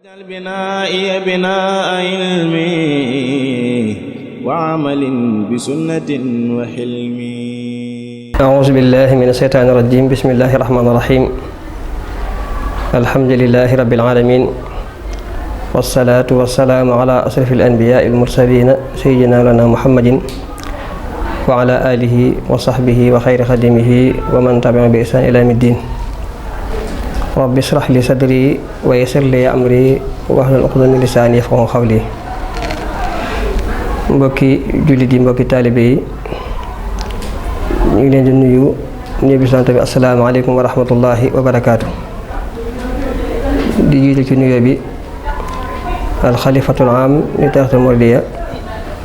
واجعل بنائي بناء علم وعمل بسنة وحلم. أعوذ بالله من الشيطان الرجيم. بسم الله الرحمن الرحيم. الحمد لله رب العالمين، والصلاة والسلام على أشرف الأنبياء المرسلين سيدنا لنا محمد وعلى آله وصحبه وخير خدمه ومن تبعهم بإحسان إلى يوم الدين. رب اشرح لي صدري ويسر لي أمري واحلل عقدة من لساني يفقهوا قولي. mbokki jullit yi, mbokki taalibe yi, ñu ngi leen di nuyu bi sant bi asalaamaaleykum wa rahmatullahi wa barakaatu. di jiital ci nuyoo bi alxalifatul aam li tariqatul muridiyya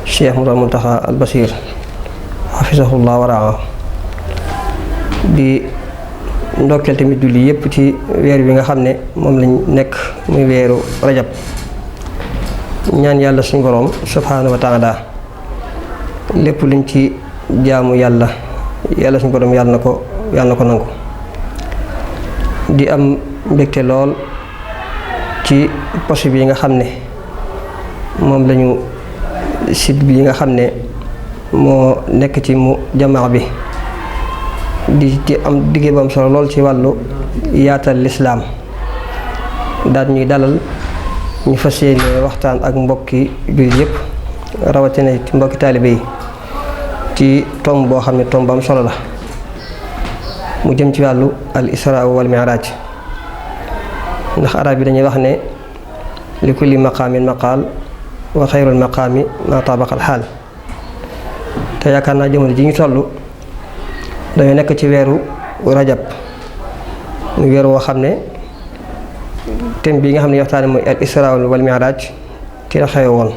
Cheikh Mouhamadou Mountakha al Bachir xafisahullah wa raa. di ndokkeel tamit julli yépp ci weer bi nga xam ne moom lañ nekk muy weeru rajab. ñaan yàlla suñu borom subhaanahu wa taala lépp luñ ci jaamu yàlla suñu borom yàlla na ko nangu. di am mbégte lool ci poste bi nga xam ne moom lañu site bi nga xam ne moo nekk ci mu jamaa bi di am liggéey bu am solo lool ci wàllu yaatal lislaam. daal ñuy dalal ñu fas yéene waxtaan ak mbokki jullit yépp, rawatina ci mbokki taalibe yi ci tomb boo xam ne tomb bu am solo la, mu jëm ci wàllu al isra wal mi'raj. ndax arab yi dañuy wax ne li kulli maqaamin maqaal wa xayrul maqaami ma tabaqa al xaal. te yaakaar naa jamono ji ñu toll dañoo nekk ci weeru rajab, muy weer woo xam ne thème bi nga xam ne waxtaane mooy al isra wal mi'raj ci la xewe woon.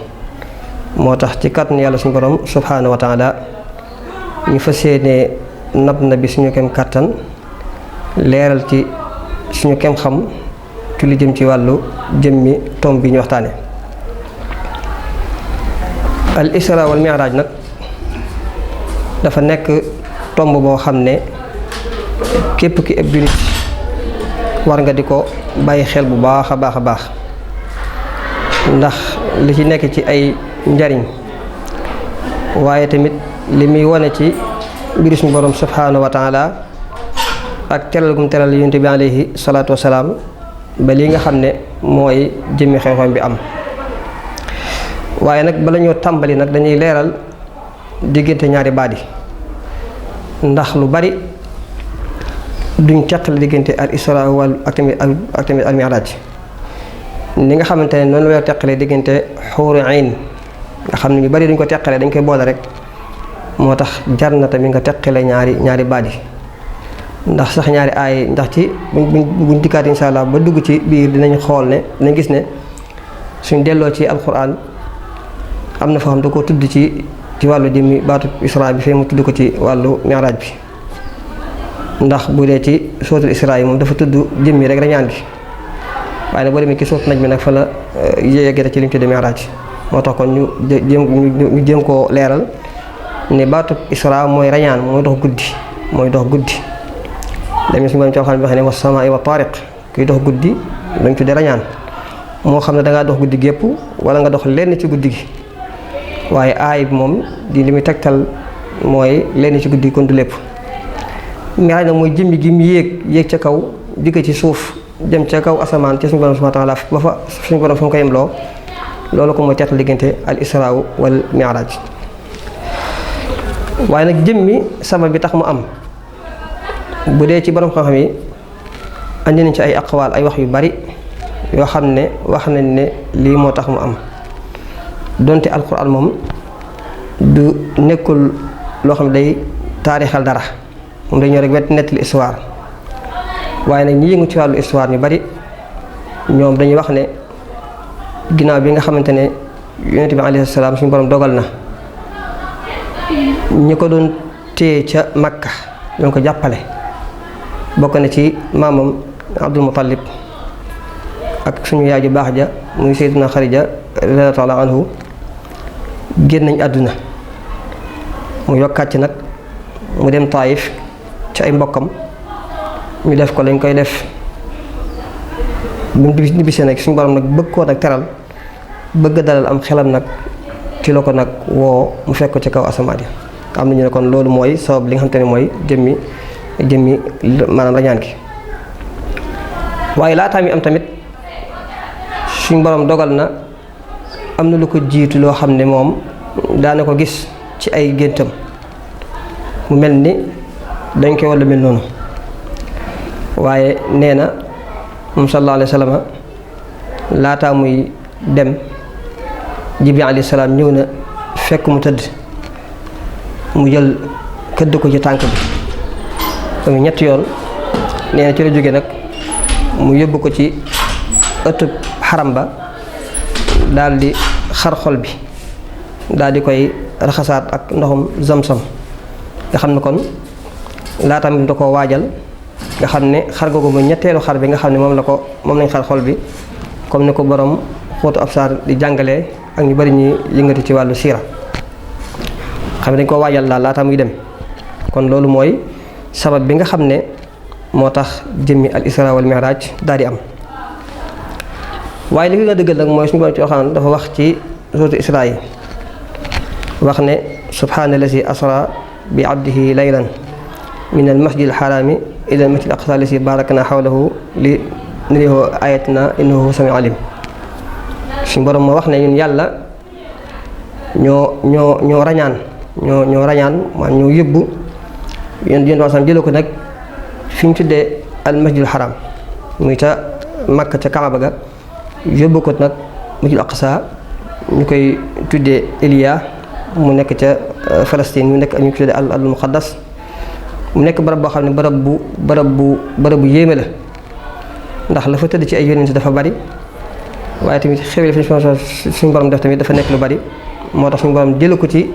moo tax ci kàttanu yàlla suñu borom subhaanahu wa taala ñu fas yéene nab na bi suñu kem kàttan leeral ci suñu kem xam ci lu jëm ci wàllu jëmmi tomb bi ñu waxtaane. al isra wal mi'raj nag dafa nekk tomb boo xam ne képp ki ab jullit war nga di ko bàyyi xel bu baax a baax a baax, ndax li ci nekk ci ay njariñ, waaye tamit li muy wane ci mbiru suñu borom subhaanahu wa taala ak teral gum teral yonent bi alayhi salaatu wasalaam ba li nga xam ne mooy jëmmi xew-xew bi am. waaye nag bala ñoo tàmbali nag dañuy leeral diggante ñaari baat yi, ndax lu bari duñ teqale diggante al isra wal ak tamit al mi'raj. ni nga xamante ne noonu la teqalee diggante xuuru ayn nga xam ne ñu bari duñ ko teqalee, dañ koy boole rek. moo tax jar na tamit nga teqale ñaari baat yi, ndax sax ñaari aay, ndax ci buñ dikkaat insha allah ba dugg ci biir dinañ xool ne dinañ gis ne suñ delloo ci alquran am na foo xam da ko tudd ci wàllu jëmmi baatu isra bi, fee mu tudd ko ci wàllu mi'raj bi. ndax bu dee ci sootul isra yi moom dafa tudd jëmmi rek rañaan gi, waaye nag boo demee ci sootu naj mi nag fa la yeggee ci li ñu tuddee mi'raj. moo tax kon ñu jéem koo leeral ne baatu isra mooy rañaan, mooy dox guddi. dañu suñu borom ci xam ne wax ne was samaa'i wa taariq, kuy dox guddi dañ tuddee rañaan. moo xam ne dangaa dox guddi gépp wala nga dox lenn ci guddi gi, waaye aay bi moom di li muy tegtal mooy lenn ci guddi gi, kon du lépp. mi'raj nag mooy jëmmi gi mu yéeg ca kaw jóge ci suuf dem ca kaw asamaan ci suñu borom subhaanahu wa taala ba fa suñu borom fa mu ko yemloo. loolu ko mooy teqal diggante al isra wal mi'raj. waaye nag jëmmi sabab bi tax mu am, bu dee ci borom xam-xam yi andi nañ ci ay aqwaal, ay wax yu bari yoo xam ne wax nañ ne lii moo tax mu am. donte alquran moom du nekkul loo xam ne day taarixal dara, moom day ñëw rek wet nettali histoire. waaye nag ñi yëngu ci wàllu histoire ñu bari ñoom dañuy wax ne ginnaaw bi nga xamante ne yonent bi alayhi salaam suñu borom dogal na ñi ko doon téye ca Makka doon ko jàppale, bokk na ci maamam Abdul Muttalib ak suñu yaay ju baax ja muy Sayyiduna Xadija radiyallaahu taala anhu, génn nañ àdduna. mu yokkaat ci nag mu dem Taayif ci ay mbokkam ñu def ko lañ koy def bi mu ñibbisee nag suñu borom nag bëgg koo nag teral bëgg dalal am xelam nag ci la ko nag woo mu fekk ko ci kaw asamaan yi. am na ñu ne kon loolu mooy sabab li nga xamante ne mooy jëmmi maanaam rañaan gi. waaye laataa mi am tamit suñ borom dogal na am na lu ko jiitu loo xam ne moom daana ko gis ci ay géntam mu mel ni dañ koy walla mel noonu. waaye nee na moom sallallahu alayhi wa sallam laataa muy dem Jibril alayhi salaam ñëw na fekk mu tëdd mu jël këdd ko ci tànk bi ba mu ñetti yoon. nee na ci la jóge nag mu yóbbu ko ci ëttub xaram ba daal di xar xol bi daal di koy raxasaat ak ndoxum zamsam nga xam ne kon laataam da koo waajal nga xam ne xar googu mooy ñetteelu xar bi nga xam ne moom lañ xar xol bi comme ni ko borom xóotu absaar di jàngalee ak ñu bari ñuy yëngati ci wàllu siira xam ne dañ koo waajal daal laata muy dem. kon loolu mooy sabab bi nga xam ne moo tax jëmmi al isra wal mi'raj daal di am. waaye li fi nga dëggal nag mooy suñu borom ci waxaan dafa wax ci suuratu isra yi wax ne subhaanallazi asra bi abdihi laylan min al masjid al xaraami ila al masjid al aqsa allazi barakna xawlahu li nuriyahu ayatina innahu samiun alim. suñu borom moo wax ne ñun yàlla ñoo rañaan maanaam ñoo yóbbu yéen wasam jële ko nag fi ñu tuddee al masjid al xaram muy ca Makka ca Kaaba ga yóbbu ko nag masjid al aqsa ñu koy tuddee Eliya mu nekk ca Palestine mu nekk ñu tuddee al muqaddas mu nekk barab boo xam ne barab bu yéeme la ndax la fa tëdd ci ay yonent dafa bari waaye tamit xewle fi suñu borom def tamit dafa nekk lu bari moo tax suñu borom jële ko ci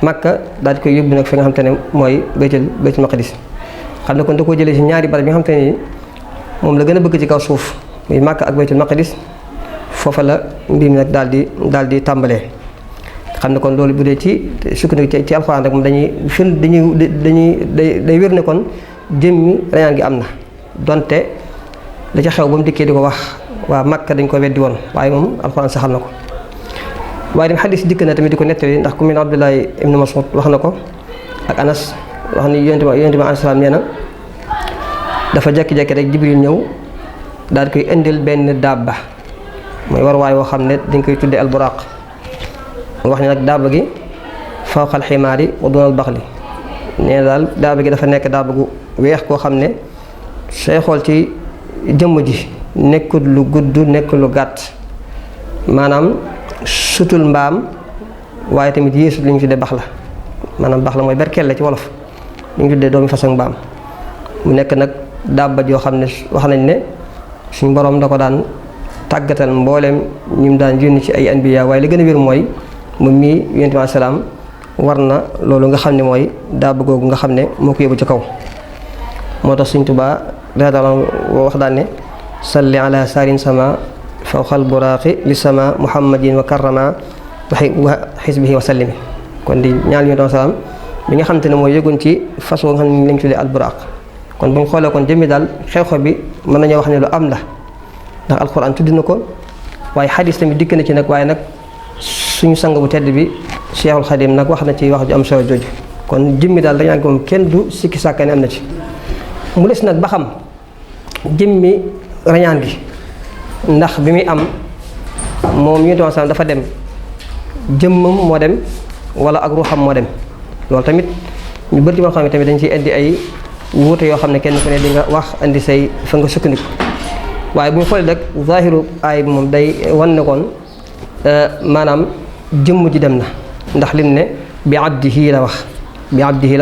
Makka daal di koy yóbbu nag fi nga xam te ne mooy baytul maqdis xam ne kon da koo jëlee ci ñaari barab yi nga xam te ne moom la gën a bëgg ci kaw suuf muy Makka ak baytul maqdis foofa la mbir mi nag daal di tàmbalee. xam ne kon loolu bu dee ci sukkandiku ci alxuraan rek moom day wér ne kon jëmmi rañaan gi am na donte la ca xew ba mu dikkee di ko wax waa Makka dañ ko weddi woon waaye moom alxuraan saxal na ko. waaye dem xadis dikk na tamit di ko nettali ndax ku mel ne Abdullahi ibnu Mas'ud wax na ko ak Anas wax ni yonent bi alayhi salaam nee na dafa jékki-jékki rek Jibril ñëw daal di koy indil benn dabba mooy war waay woo xam ne dañ koy tuddee alburaq mu wax ne nag dabba gi fawqal ximaari wa dunal baxli nee na daal dabba gi dafa nekk dabba gu weex koo xam ne sooy xool ci jëmm ji nekkul lu gudd nekkul lu gàtt maanaam sutul mbaam waaye tamit yéesut li ñu tuddee bax la maanaam bax la mooy berkel la ci wolof li ñu tuddee doomi façon mbaam mu nekk nag dabba joo xam ne wax nañ ne suñ borom da ko daan tàggatal mbooleem ñu mu daan yónni ci ay anbiya waaye li gën a wér mooy moom mii yonent bi salaam war na loolu nga xam ne mooy dabba googu nga xam ne moo ko yóbbu ci kaw. moo tax Sëñ Tuubaa radiyallaahu wax daan ne salli ala saarin sama fawqal buraaqi li sama muhammadin wa karrama wa xisbihi wa sallimi kon di ñaan yonent bi salaam bi nga xam te ne mooy yëgoon ci fas woo nga xam ne lañ tuddee al buraaq kon bu ñu xoolee kon jëmmi daal xew-xew bi mën nañoo wax ne lu am la ndax alxuraan tudd na ko waaye xadis tamit dikk na ci nag waaye nag suñu sang bu tedd bi Cheikhul Xadim nag wax na ci wax ju am solo jooju kon jëmmi daal dañu naan ko moom kenn du sikki sàkka ne am na ci. mu des nag ba xam jëmmi rañaan gi ndax bi muy am moom ñu doon dafa dem jëmmam moo dem wala ak ruuxam moo dem loolu tamit ñu bëri ci boo xam ne tamit dañ ciy indi ay wuute yoo xam ne kenn ku ne di nga wax indi say fa nga sukkandiku waaye bu ñu xoolee rek zahiru aay bi moom day wan ne kon maanaam jëmm ji dem na ndax lim ne bi abdihi la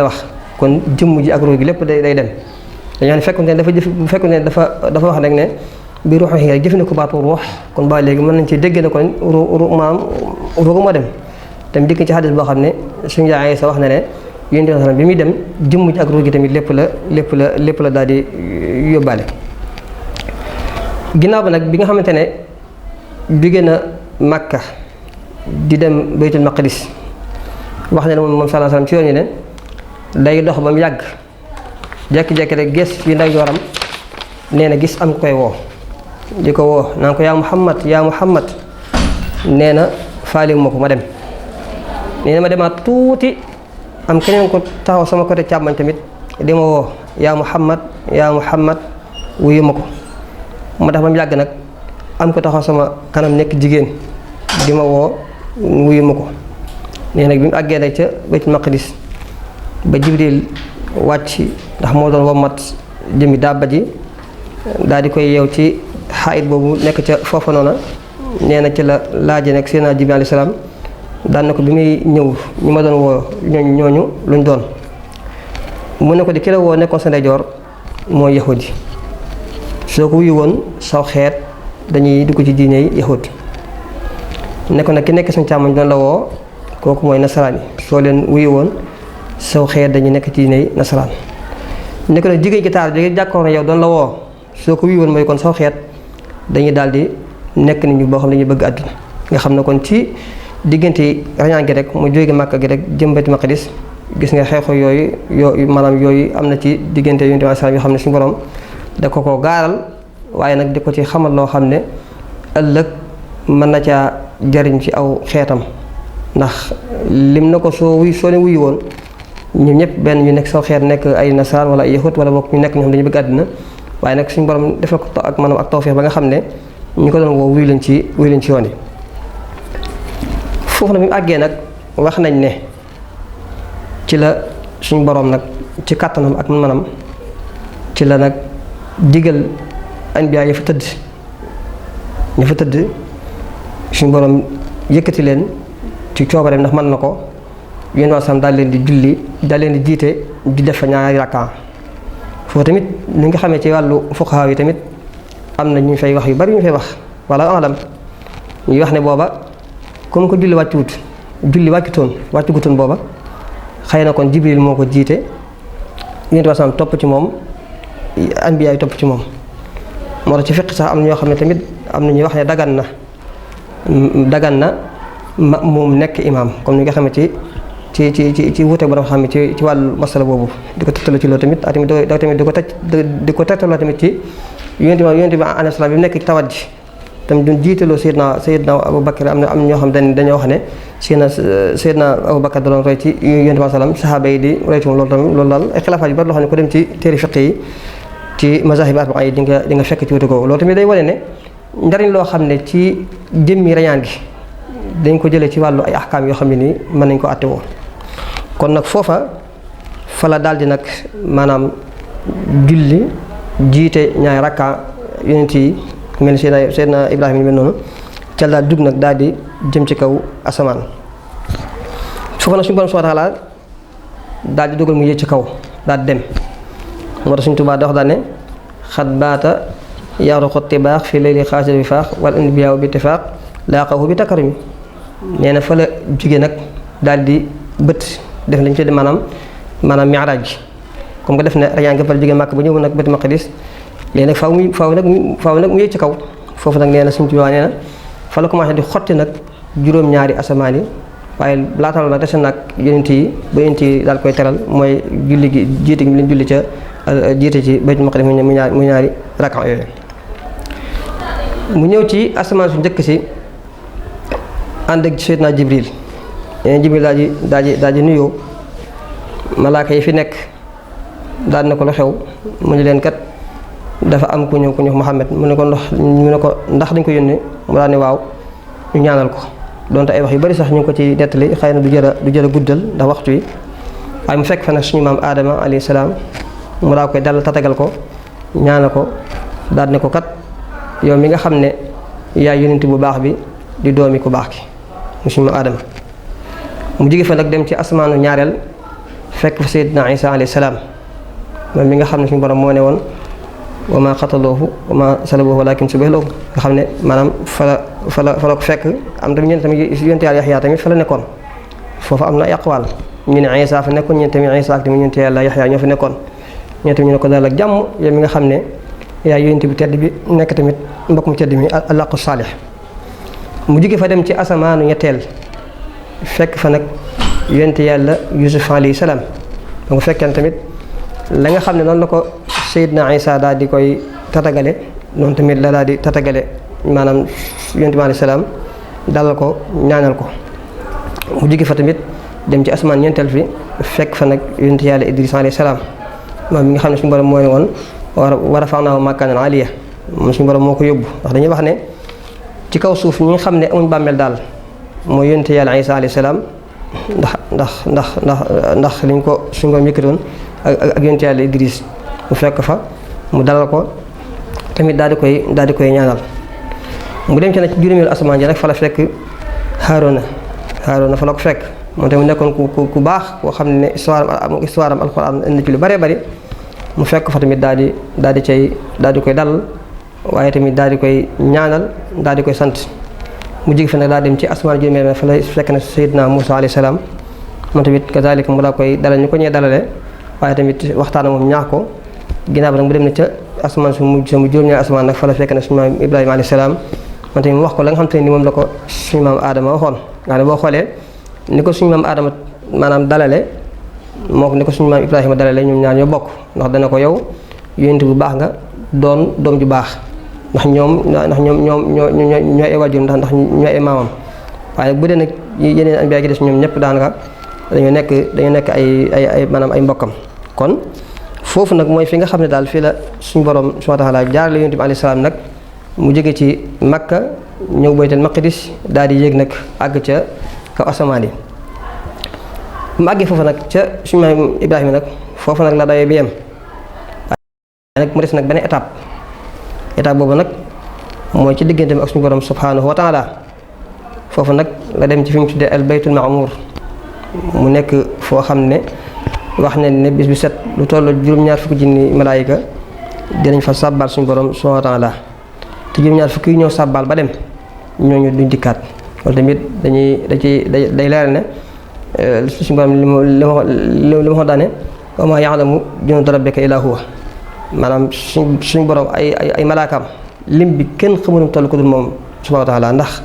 wax kon jëmm ji ak ruux gi lépp day dem dañoo ne fekkonte ne dafa wax rek ne bi ruux yi rek jëfandikoo baatu ruux kon ba léegi mën nañ ci dégg ne kon maanaam ruugu moo dem tamit dikk ci xadis boo xam ne suñu yaay sa wax na ne yéen bi muy dem jëmm ji ak ruux gi tamit lépp la daal di yóbbaale. ginnaaw ba nag bi nga xamante ne jóge na Makka di dem baytul maqdis wax ne moom sallallahu alayhi wasallam ci yoon yi ne day dox ba mu yàgg jékki-jékki rek gis fi nday yoram nee na gis am koy woo di ko woo naan ko yaa Muhammad nee na faale ma ko ma dem. nee na ma demaat tuuti am keneen ko taxaw sama côté càmmoñ tamit di ma woo yaa Muhammad wuyu ma ko. moo tax ba mu yàgg nag am ko taxaw sama kanam nekk jigéen di ma woo wuyu ma ko. nee nag bi mu àggee nag ca Baytul Maqdis ba Jibril wàcc ndax moo doon wommat jëmi dàbba ji daal di koy yeew ci xaayit boobu nekk ca foofa noona. nee na ci la laaje nag Seydina Jibril alayhi salaam daan na ko bi muy ñëw ñu ma doon woo ñooñu luñ doon. mu ne ko di ki la woo nekkoon sa ndeyjoor mooy yahudi soo ko wuyu woon saw xeet dañuy dugg ci diine yahud ne ko nag ki nekk suñu càmmoñ doon la woo kooku mooy nasaraan yi soo leen wuyu woon saw xeet dañuy nekk ci diine nasaraan. ne ko nag jigéen gi taar jóge jàkkoor na yow doon la woo soo ko wuyu woon mooy kon saw xeet dañuy daal di nekk nit ñu boo xam ne dañuy bëgg àdduna. nga xam ne kon ci diggante rañaan gi rek mu jóge Màkka gi rek jëm Baytul Maqdis gis nga xeexu yooyu maanaam yooyu am na ci diggante Yonent bi sallallahu alayhi wasallam yoo xam ne suñu borom da ko gaaral waaye nag di ko ci xamal loo xam ne ëllëg mën na caa jariñ ci aw xeetam. ndax lim na ko soo ne wuyu woon ñoom ñëpp benn ñu nekk saw xeet nekk ay nasaraan wala ay yahud wala bokk ñu nekk ñoo xam dañu bëgg àddina waaye nag suñu borom defal ko ak maanaam ak tawfeex ba nga xam ne ñu ko doon woo wuyu leen ci yoon yi. foofu nag bi mu àggee nag wax nañ ne ci la suñu borom nag ci kàttanam ak manam ci la nag digal anbiya yi fa tëdd suñu borom yëkkati leen ci coobareem ndax mën na ko yéen waa sam daal leen di julli daal leen di jiite di def fa ñaari rakka. foofu tamit li nga xamee ci wàllu fuqahaa yi tamit am na ñu fay wax yu bari ñu fay wax wala alam ñuy wax ne booba comme que julli wàccugutoon booba xëy na kon Jibril moo ko jiite yéen waa sam topp ci moom anbiya yi topp ci moom. moo tax ci fiq sax am na ñoo xam ne tamit am na ñuy wax ne dagan na moom nekk imaam comme ni nga xam ne ci wuute borom xam ne ci wàllu masala boobu di ko tëttaloo ci loolu tamit di ko tegtaloo tamit ci yonent bi alayhi salaam bi mu nekk ci tawat ji tamit duñ jiitaloo Seydina Aboubacar am ñoo xam dañoo wax ne Seydina Aboubacar da doon roy ci yonent bi salaam saxaaba yi di roy ci moom loolu daal ay xilaafaat yu bari loo xam ne ko dem ci téere fiq yi ci mazahib arba'a yi di nga fekk ci wuute ko loolu tamit day wane ne njariñ loo xam ne ci jëmmi rañaan gi dañ ko jëlee ci wàllu ay ahkaam yoo xam ne nii mën nañ ko àtte woo. kon nag foofa fa la daal di nag maanaam julli jiite ñaari rakka yonent yi mel ni Seydina Ibrahima yi mel noonu ca daal dugg nag daal di jëm ci kaw asamaan. foofa nag suñu borom subhaanahu wa taala daal di dogal mu yéeg ci kaw daal di dem moo tax suñu Tuubaa da wax daal ne xat baata yaxruqu tibaax fi layli xaasir bi faax wal anbiyaa bi ittifaaq laaqahu bi takarimi. nee na fa la jóge nag daal di bët def lañu tudde maanaam mi'raaj gi comme que def na rañaan nga fa la jóge Màkka ba ñëw nag Baytul Maqdis léegi nag faaw nag mu yéeg ci kaw foofu nag nee na suñu Tuubaa nee na fa la commencé di xotti nag juróom-ñaari asamaan yi waaye laata nag dese nag yonent yi ba yonent yi daal koy teral mooy julli gi jiite gi mu leen julli ca jiite ci Baytul Maqdis mu ñaari rakka yooyu. mu ñëw ci asamaan su njëkk si ànd ak Seydina Jibril yeneen Jibril daal di nuyoo malaaka yi fi nekk daal na ko lu xew mu ne leen kat dafa am ku ñëw Muhammad mu ne ko ndax dañ ko yónnee mu daal ne waaw ñu ñaanal ko donte ay wax yu bari sax ñu ngi ko ci nettali xëy na du jër a guddal ndax waxtu wi waaye mu fekk fa nag suñu maam Adama alayhi salaam mu daa koy dal tatagal ko ñaanal ko daal ne ko kat yow mi nga xam ne yaay yonent bu baax bi di doomi ku baax ki mu suñu maam Adama mu jóge fa nag dem ci asamaanu ñaareel fekk fa Seydina Isa alayhi salaam moom mi nga xam ne suñu borom moo ne woon wa ma xataloohu wa ma salabuhu walakin subiha lahu nga xam ne maanaam fa la ko fekk am tamit ñeen tamit yonent Yàlla Yaxya tamit fa la nekkoon foofu am na ay aqwaal ñu ne Isa fa nekkoon ñeen tamit Isa ak tamit yonent Yàlla Yaxya ñoo fa nekkoon ñeen tamit ñu ne ko daal ak jàmm yow mi nga xam ne yaay yonent bi tedd bi nekk tamit mbokk mu tedd mi alaqu saalih mu jóge fa dem ci asamaanu ñetteel fekk fa nag yonent Yàlla Yusuf alayhi salaam donc fekkee tamit la nga xam ne noonu la ko Seydina Isa daal di koy tatagale noonu tamit la daal di tatagale maanaam yonent bi alayhi salaam dalal ko ñaanal ko. mu jóge fa tamit dem ci asamaan ñeenteel fi fekk fa nag yonent yàlla Idris alayhi salaam moom mi nga xam ne suñu borom moo ne woon wa rafa'naahu makaanan aliyya moom suñu borom moo ko yóbbu ndax dañuy wax ne ci kaw suuf ñi nga xam ne amuñ bàmmeel daal mooy yonent yàlla Isa alayhi salaam ndax liñ ko suñu borom yëkkatoon ak yonent yàlla Idris mu fekk fa mu dalal ko tamit daal di koy ñaanal. mu dem ci nag ci juróomeelu asamaan ji nag fa la fekk Haaruna fa la ko fekk moom tamit nekkoon ku baax koo xam ne histoire am alxuraan indi ci lu bëree bëri mu fekk fa tamit daal di koy dalal waaye tamit daal di koy ñaanal daal di koy sant. mu jóge fa nag daa dem ci asamaan juróomeel fa la fekk na Seydina Muusaa alayhi salaam moom tamit kazaalika mu daa koy dalal ñu ko ñee dalale waaye tamit waxtaan moom ñaax ko ginnaaw bi nag mu dem na ca asamaan su mujj mu juróom-ñaari asamaan nag fa la fekk na suñu maam Ibrahima alayhi salaam moom tamit mu wax ko la nga xam te ni moom la ko suñu maam Adama waxoon nga ne boo xoolee ni ko suñu maam Adama maanaam dalale moo ko ni ko suñu maam Ibrahima dalale ñoom ñaar ñoo bokk ndax dana ko yow yonent bu baax nga doon doom ju baax ndax ñoom ñooy ay waajur ndax ñooy ay maamam waaye bu dee nag yeneen anbiya gi des ñoom ñëpp daanaka dañoo nekk ay maanaam ay mbokkam. kon foofu nag mooy fi nga xam ne daal fii la suñu borom subhaanahu wa taala jaarale yonent bi alayhi salaam nag mu jóge ci Makka ñëw Baytul Maqdis daal di yéeg nag àgg ca kaw asamaan yi. mu àggee foofu nag ca suñu maam Ibrahima nag foofu nag la dawee bi yem waaye nag mu des nag benn étape boobu nag mooy ci digganteem ak suñu borom subhaanahu wa taala foofu nag la dem ci fi ñu tuddee al baytul ma'mur mu nekk foo xam ne wax nañ ne bis bu set lu toll juróom-ñaar fukki junni malaayika dinañ fa sàbbaal suñu borom subhaanahu wa taala te juróom-ñaar fukki yi ñëw sàbbaal ba dem ñooñu duñ dikkaat loolu tamit day leeral ne suñu borom li ma ko daane wa maa ya'lamu junuuda rabbika illaa huwa maanaam suñ borom ay malaakaam lim bi kenn xamuñu toll ko dul moom subhaanahu wa taala ndax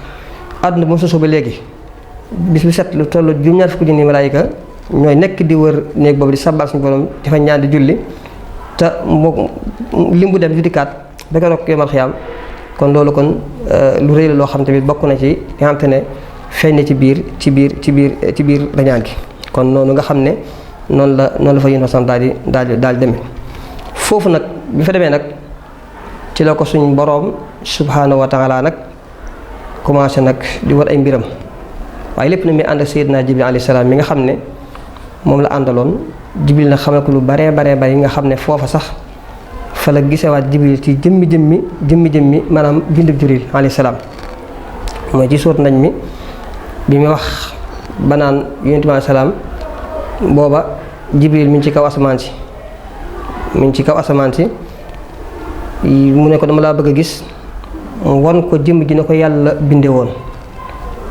àdduna ba mu sosoo ba léegi bis bu set lu toll juróom-ñaar fukki junni malaayika ñooy nekk di wër néeg boobu di sabbal suñu borom dafa ñaan di julli te moo lim bu dem di dikkaat ba keroog yawmal xiyaam kon loolu kon lu rëy la loo xam tamit bokk na ci nga xam te ne feeñ na ci biir rañaan gi kon noonu nga xam ne noonu la fa yéen sant daal di demee foofu nag bi fa demee nag ci la ko suñ boroom subhaanahu wa taala nag commencé nag di war ay mbiram waaye lépp na mi ànd ak Seydina Jibril alayhi salaam mi nga xam ne moom la àndaloon Jibril nag xamal ko lu baree bari nga xam ne foofa sax fa la gisewaat Jibril ci jëmmi maanaam bindub Jibril alayhi salaam mooy ci suut nañ mi bi mu wax banaan yonent bi alayhi salaam booba Jibril mi ngi ci kaw asamaan si mu ne ko dama laa bëgg a gis won ko jëmm ji ne ko yàlla binde woon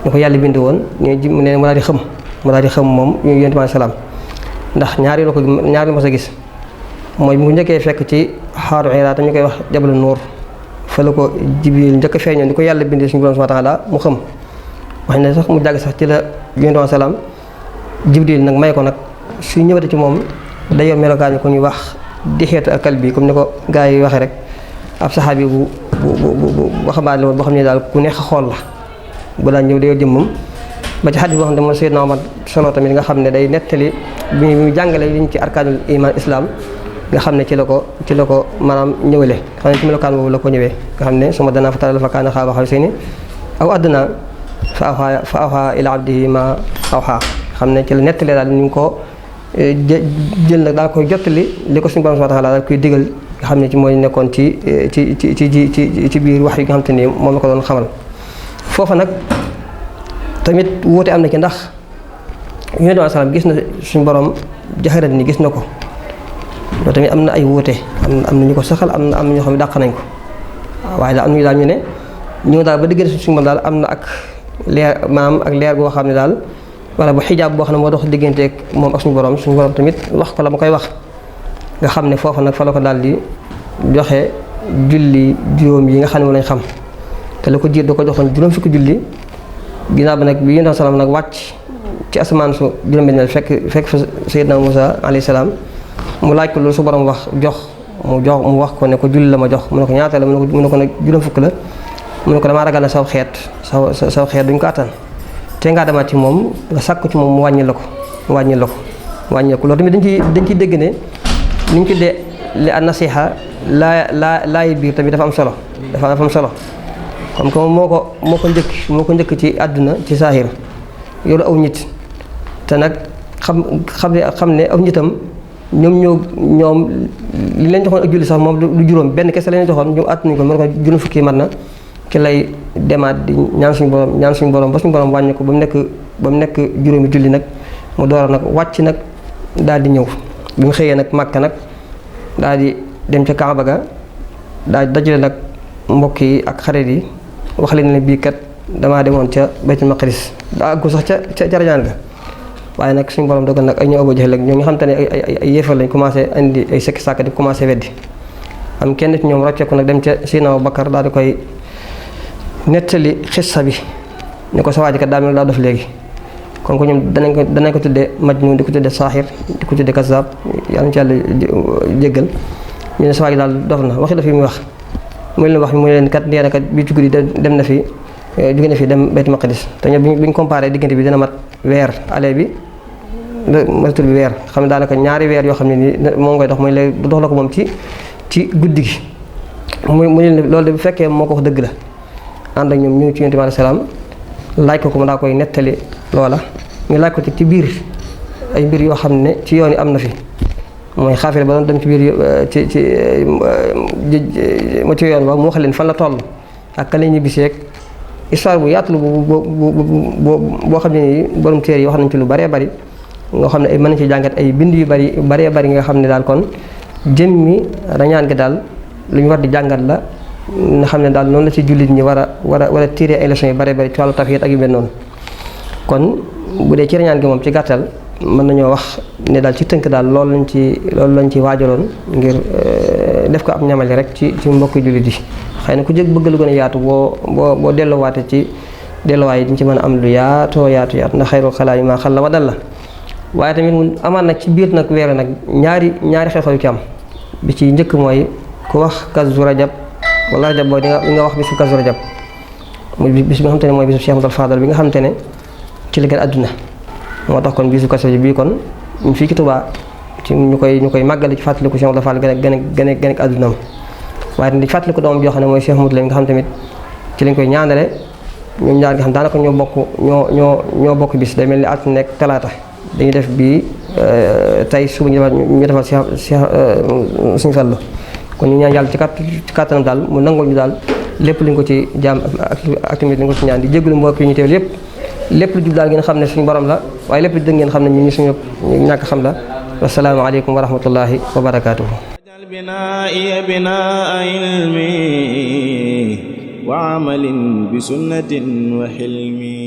mu ne mu daal di xëm moom yonent bi salaam ndax ñaari la mos a gis mooy mu njëkkee fekk ci xaaru Hira te ñu koy wax jabalu nuur fa la ko Jibril njëkk a feeñoon di ko yàlla bindee suñu borom subhaanahu wa taala mu xëm wax ne sax mu jàgg sax ci la yonent bi salaam Jibril nag may ko nag su ñëwate ci moom day yor melokaan ko ñuy wax di xeetu ak kal bi comme ni ko gars yi waxee rek ab saxaabi bu waxambaane la woon boo xam ne daal ku neex a xool la bu daan ñëw day yor jëmmam ba ci xadis boo xam ne mooy Seydina Omar solo tamit nga xam ne day nettali bi mu jàngale liñ ci arkaanul iman islam nga xam ne ci la ko maanaam ñëwale xam ne ci melokaan boobu la ko ñëwee nga xam ne suma danaa fa taral fa kaana xaaba xawsayni aw adnaa fa awhaa ilaa abdihi maa awhaa xam ne ci la nettalee daal ni mu ko jël nag daal koy jottali li ko suñu borom subhaanahu wa taala daal koy digal nga xam ne ci mooy nekkoon ci biir wax yi nga xam te ni moom la ko doon xamal foofa nag tamit wuute am na ci ndax yonent bi salaam gis na suñu borom jaxarat ni gis na ko loolu tamit am na ay wuute am na ñu ko saxal am na ñoo xam ne dàq nañ ko waaye daal am nañu daal ñu ne ñëw daal ba diggante suñu borom daal am na ak leer goo xam ne daal wala bu xijaab boo xam ne moo dox digganteeg moom ak suñu borom tamit wax ko la ma koy wax nga xam ne foofu nag fa la ko daal di joxe julli juróom yi nga xam ne moom lañ xam te la ko jiir da ko joxoon juróom fukki julli ginnaaw bi nag bi yonent salaam nag wàcc ci asamaan su juróom-benneel fekk fa Seydina Muusaa alayhi salaam mu laaj ko loolu su borom wax jox mu wax ko ne ko julli la ma jox mu ne ko ñaata la mu ne ko nag juróom fukk la mu ne ko damaa ragal na saw xeet duñ ko attan te ngaa demaat ci moom nga sàkk ci moom mu wàññi la ko loolu tamit dañ ciy dégg ne ni ñu tuddee li an nasiha laay biir tamit dafa am solo comme que moo ko njëkk ci àdduna ci saahir yoru aw nit te nag xam ne aw nitam ñoom li leen joxoon ak julli sax moom du juróom benn kese la leen joxoon ñu àttuñu ko mën ko juróom fukki mat na ki lay demaat di ñaan suñu borom ba suñu borom wàññi ko ba mu nekk juróomi julli nag mu door nag wàcc nag daal di ñëw bi mu xëyee nag Makka nag daal di dem ca Kaaba ga daal di dajale nag mbokk yi ak xarit yi wax leen ne bii kat damaa demoon ca Baytul Maqdis daa àggu sax ca rajaan ga waaye nag suñu borom dogal nag ay ñoo Abu Jahl ak ñoo nga xam te ne ay yéefar lañ commencé indi ay sekki sàkk di commencé weddi am kenn ci ñoom rocceeku nag dem ca Seydina Abu Bakar daal di koy nettali xissa bi ne ko sa waa ji kat daa mel daa dof léegi kon ko ñoom danañ ko tuddee majnun di ko tuddee saaxir di ko tuddee kazaab yàlla ci yàlla jéggal ñu ne sa waa ji daal dof na waxi daf yi muy wax mu leen wax mu leen kat nee na kat bii ci guddi dem na fi jóge na fi dem Baytul Maqdis te ñoom bi ñu comparé diggante bi dina mat weer aller bi retour bi weer xam ne daanaka ñaari weer yoo xam ne nii moom ngay dox mooy léegi dox la ko moom ci guddi gi mu leen loolu de bu fekkee moo ko wax dëgg la ànd ak ñoom ñu ci Yonent bi alayhi salaam laaj ko mu daa koy nettali loola ñu laaj ko ci biir ay mbir yoo xam ne ci yoon yi am na fi mooy xaafile ba doon dem ci biir ma ci yoon ba mu wax leen fan la toll ak ka la ñibbisee histoire bu yaatu la boo xam ne nii borom téere yi wax nañ ci lu bëree bëri nga xam ne ay mën nañ ci jàngat ay bind yu bëree bëri nga xam ne daal kon jëmmi rañaan gi daal lu ñu war di jàngat la nga xam ne daal noonu la ci jullit ñi war a tirer ay leçons yu bëree bëri ci wàllu tawhiid ak yu mel noonu kon bu dee ci rañaan gi moom ci gàttal mën nañoo wax ne daal ci tënk daal loolu lañ ci waajaloon ngir def ko ab ñamali rek ci mbokki jullit yi xëy na ku jëg bëgg lu gën a yaatu boo delluwaate ci delluwaay yi diñ ci mën a am lu yaatu ndax xayrul xalaa yi maa xalla wa dalla waaye tamit mu amaat nag ci biir nag weer nag ñaari xew-xew yu ci am bi ci njëkk mooy ku wax kazu rajab wala rajab boobu di nga wax bisu kazu rajab muy bis bi nga xam te ne mooy bisu Cheikh Ahmadul Fadal bi nga xam te ne ci la gën àdduna moo tax kon bisu kazu rajab bii kon ñu fii ci Tuubaa ci ñu koy màggale ci fàttaliku Cheikh Ahmadul Fadal gën a àddunaam waaye di fàttaliku doomam joo xam ne mooy Cheikh Ahmadou Lamine nga xam tamit ci lañ koy ñaanale ñoom ñaar nga xam daanaka ñoo bokk bis day mel ni altine nekk talaata dañuy def bii tey suba ñu defal Cheikh Sëñ Fallu kon ñu ñaan yàlla ci kàttanam daal mu nangul ñu daal lépp luñ ko ci jaam ak tamit luñ ko ci ñaan di jégalu mbokk yi ñu teew lépp lu jub daal ngeen xam ne suñu borom la waaye lépp lu dëgg ngeen xam ne ñun suñu ñàkk xam la wassalaamu aleykum wa rahmatullahi wa barakaatuhu بنائي بناء علمي وعمل بسنة وحلمي